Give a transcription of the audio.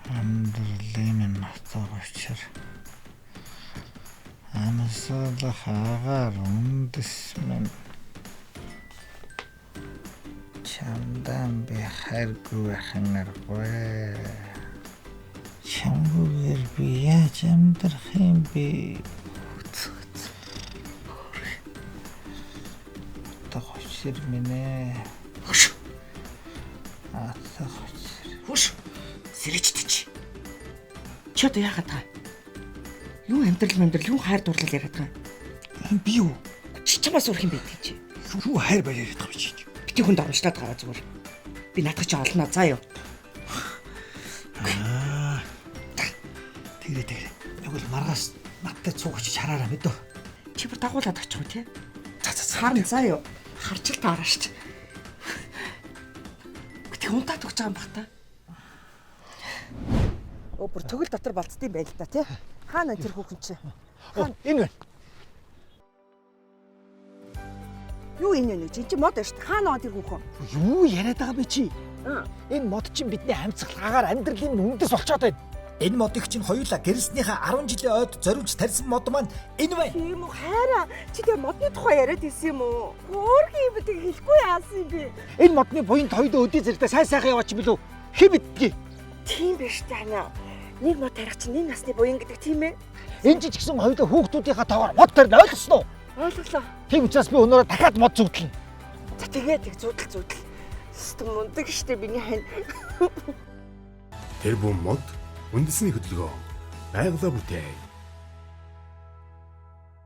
Амьдралын минь утга учир. Амьсгалах агаар үндэс минь. Чамдаа би хайргүй байх нь аргагүй. Чамгүйгээр би яаж амьдрах юм бэ? Утга учир минь ээ. Хөш. Утга учир. Хөш. Сэрэж чи. Чи одоо яагаад байгаа? Юу амьдрал амьдрал юу хайр дурлал яриад байгаа? Би юу? Чи чамаас урах юм бэ чи? Юу хайр баяр яриад байгаа юм чи? Бити хүнд оромжлоод байгаа зүгээр. Би наадах чи олно заа юу. Тэгрээ тэгрээ. Яг л маргааш надтай цуг очиж хараараа мэдөө. Чи бүр дагуулад очих уу те? За за за. Харна заа юу. Харж л таараа шч. Тэг унтаад өгч байгаа юм бах та. Өө бүр төгөл дотор болцдсон байх л та тий. Хаана тэр хүүхэн чи? Оо, энэ байна. Юу энэ вэ? Чи мод байна шүү дээ. Хаана тэр хүүхэн? Юу яриад байгаа бэ чи? Энэ мод чинь бидний амьсгал агаар амьдралын үндэс болчоод байна. Энэ модыг чинь хоёулаа гэрэлснийхээ 10 жилийн ойд зориулж тарьсан мод маань энэ байна. Тийм үү хайраа. Чи тэр модны тухай яриад ирсэн юм уу? Хөөрхөн юм бэ хэлэхгүй яасан юм бэ? Энэ модны буян хоёулаа өдий зэрэгтэй сайн сайхан яваач юм билүү? Хэн мэддгийг? Тийм биш таана. Нэг мод тарих чинь нэг насны буян гэдэг тийм ээ? Энэ ч гэсэн хоёулаа хүүхдүүдийнхаа тоогоор мод тарина ойлгосноо? Ойлголоо. Тийм учраас би өнөөрөө дахиад мод зүгдлэнэ. За тэгээ тэг зүүдэл зүүдэл. Систем мундаг штэ миний хань. Тэр бум мод үндэсний хөдөлгөөн. Байгалаа бүтээн.